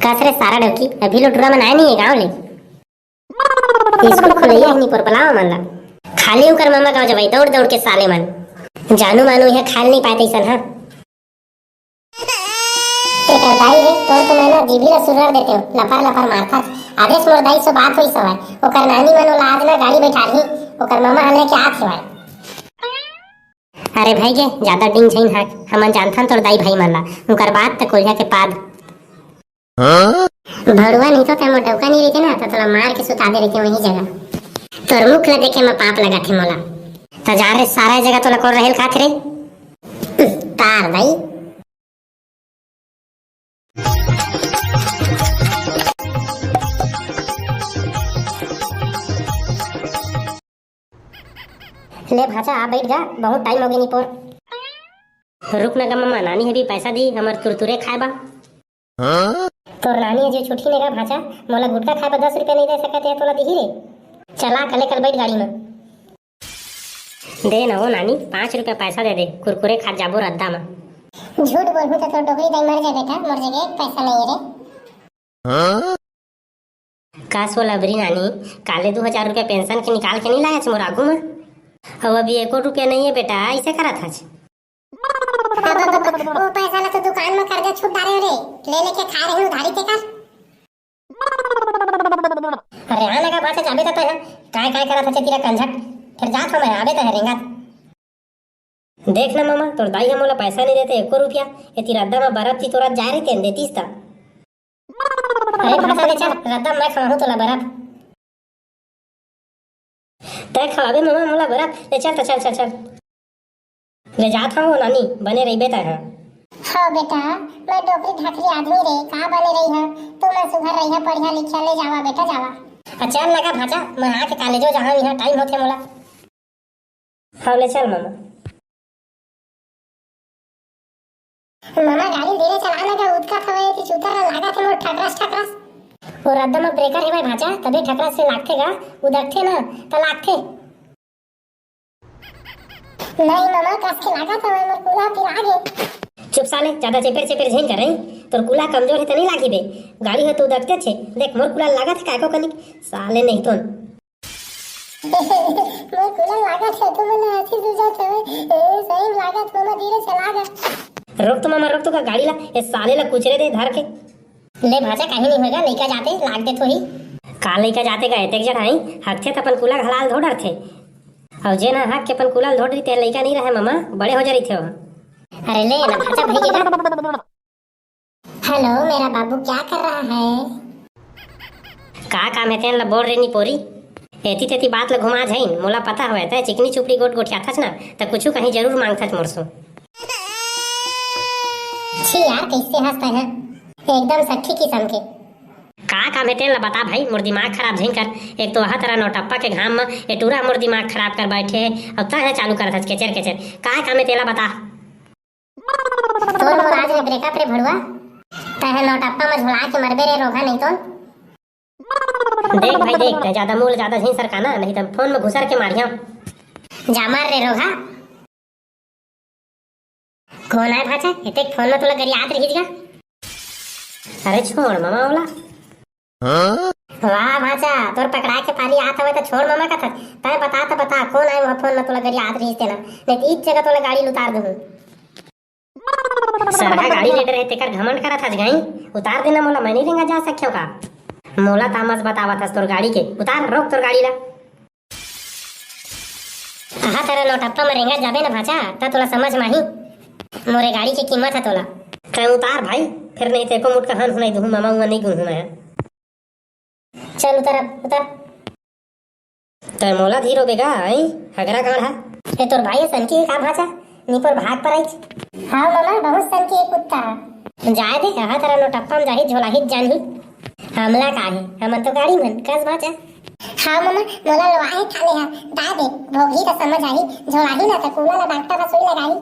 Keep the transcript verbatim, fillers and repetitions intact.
बस रे सारा डौकी, अभी लो टूरा मन आए नहीं है गाँव ले। स्कूल खोलइया ही नहीं पर बुलावा मन ला। खाली उकर मामा गाँव जवाई दौड़ दौड़ के साले मन। जानू मानू यह खाल नहीं पाए तैसन हा। तेकर दाई रे, तोर तो मैं ना जीभी ला सुरर देते हो, लपर लपर मारथस। आदेश मोर दाई सो बात होई सवाय, ओकर नानी मन ओला आज ना गाड़ी बैठारही, ओकर मामा हन लेके आत हेवाय। अरे भाई गे, ज्यादा डिंग झइन हाक, हमन जानथन तोर दाई भाई मन ला, उनकर बात त कोलिया के पाद। भड़ुआ नहीं तो तै मोर डौका नहीं रहिते ना, त तोला मार के सुता दे रहिते वही जगह। तोर मुख ला देखे म पाप लगाथे मोला। त जा रे, सारा जगह तोला कोन रहेल खात रे। तार दाई। ले भांचा, आ बैठ जा, बहुत टाइम हो गई निपोर। रुक ना गा मम्मा, नानी ह भी पैसा दी हमर कुरकुरे खाए बा। तोर नानी ह जो छुट्टी ने गा भांचा, मोला गुटखा खाए बर दस रुपया नहीं दे सकत हे, तोला दिही रे। चला कले कल बैठ गाड़ी में। दे ना वो नानी, पाँच रुपया पैसा दे दे, कुरकुरे खात जाबो रद्दा में। झूठ बोलहूं त तोर डोकरी दाई मर जाए बेटा, मोर जगह एक पैसा नहीं है रे। का सो लबरी नानी, काले दू हजार रुपया पेंशन के निकाल के नहीं लायच मोर आगू में? अब अभी एको रुपया नहीं है बेटा, ऐसे करत हच। अब, अब, अब, वो पैसा ला तो दुकान में कर्जा छूट डारे हो रे, ले लेके खा रहे हो उधारी के कर। अरे आ ना गा भांचा, जाबे त तय ह। काय काय करत हचे तेरा कंझट। फिर जात हो मैं, आबे त है रेंगात। देख ना मामा, तोर दाई ह मोला पैसा नहीं देते एको रुपया। एती रद्दा म बरफ ती तोरा जाए रहिते न देतीस त। अरे भांचा ले चल, रद्दा मैं खवाहूं तोला बरफ। तय खवाबे मामा मोला बरफ, ले चल त चल चल चल। ले जात हंव नानी, बने रहिबे तय ह। हाँ बेटा, मैं डोकरी ढाकरी आदमी रे, का बने रही ह? तू मैं सुघर रही ह, पढ़िया लिखिया, ले जावा बेटा जावा। आ चल ना गा भांचा, मैं आके कॉलेजो जाहूं, यहाँ टाइम होथे मोला। हाँ ले चल मामा। मामा गाड़ी धीरे चला ना गा, उदकत हवय, एती चूतर ला लागत हे मोर ठकरस ठकरस। वो रद्दा म ब्रेकर हे भाई भांचा, तभी ठकरस से लागथे गा, उदकथे ना, त लागथे। नहीं मामा, कस के लागत हवय, मोर कूल्हा पिरा गे। चुप साले, ज्यादा चेपेर चेपेर झिन कर रही। तोर कूल्हा कमजोर हे त नहीं लागी बे। गाड़ी ह तो उदकते छे। देख मोर कूल्हा लागत हे कायको कनिक। साले नहीं तो। मोर कूल्हा लागत हे, तुमन ला आशीष दे जात हवे। ए, सही में लागत, मामा धीरे चला गा। रोक तो मामा, रोक तो का गाड़ी ला, ए साले ला कुचरे दे धर के। ले भांचा, कहीं नहीं होएगा, लइका जाते लाग दे थोही। का लइका जाते का एतेक जन आई, हकथे त अपन कूल्हा घलाल धो डरथे। अउ जेन ह हक के अपन कूल्हा ल धो डरी ते लइका नहीं रहे मामा, बड़े हो जा रही थे वो। अरे ले ना भांचा भाई के ना। हेलो, मेरा बाबू क्या कर रहा है? का काम हे तेन ला बोल रे निपोरी। एती तेती बात ला घुमा झइन, मोला पता हवय, तै चिकनी चुपड़ी गोठ गोठियाथच ना, त कुछु कहीं जरूर मांगथच मोर सु। छी यार, कैसे हंसता है? एकदम सट्ठी किस्म के। का काम हे तेन ला बता भाई, मोर दिमाग खराब झइन कर। एक तो अहा तरा नौटप्पा के घाम म ए टूरा मोर दिमाग खराब कर बैठे हे, अउ तै ह चालू करत हच केचर केचर। का काम हे तेला बता। तोर मोर आज ले ब्रेकअप रे भड़ुआ। तैं ह नौटप्पा म झोला के मरबे रे रोगहा, नहीं तो। देख भाई देख, तैं ज्यादा मुंह ल ज्यादा झिन सरका ना, नहीं त फोन म घुसर के मारिया। जा मर रे रोगहा। कौन आय भांचा? एतेक फोन म तोला गरियात रहिस गा। अरे छोड़ मामा ओला। वाह भांचा, तोर पकड़ा के पारी आत हवय त छोड़ मामा कथस। तैं बता त बता, कौन आय वहां फोन म तोला गरियात रहिस तेला? नहीं त इच जगह तोला गाड़ी ल उतार दूहूं। सरहा गाड़ी ले डरे तेकर घमंड करत हस गई। उतार देना मोला, मैं नहीं रेंगा जा सक्यों का? मोला तामस बतावत हस तोर गाड़ी के। उतार, रोक तोर गाड़ी ला। अहा तरा नौटप्पा म रेंगा जाबे ना भांचा, त तोला समझ माही मोरे गाड़ी के कीमत ह तोला। तैं उतार भाई, फिर नहीं तेको मुटका हन हुनाई दुहूं मामा, उमा नहीं गुनहूं मैं। चल उतर अब, उतर। तैं मोला धीरो बेगा, आई हगरा गाढ़ा। ए तोर भाई सनकी हे का भांचा? निपोर भाग पर आइच। हाँ मामा, बहुत सनकी हे कुत्ता। जाए दे, अहा तरा नौटप्पा म जाही, झोलाही जानी। हमला का हे, हमन तो गाड़ी मन कस भांचा। हाँ मामा, मोला लोआ हे ठाले हा, दाए दे, भोगही त समझ आही, झोलाही ना त कूला ला डॉक्टर ह सुई लगाही।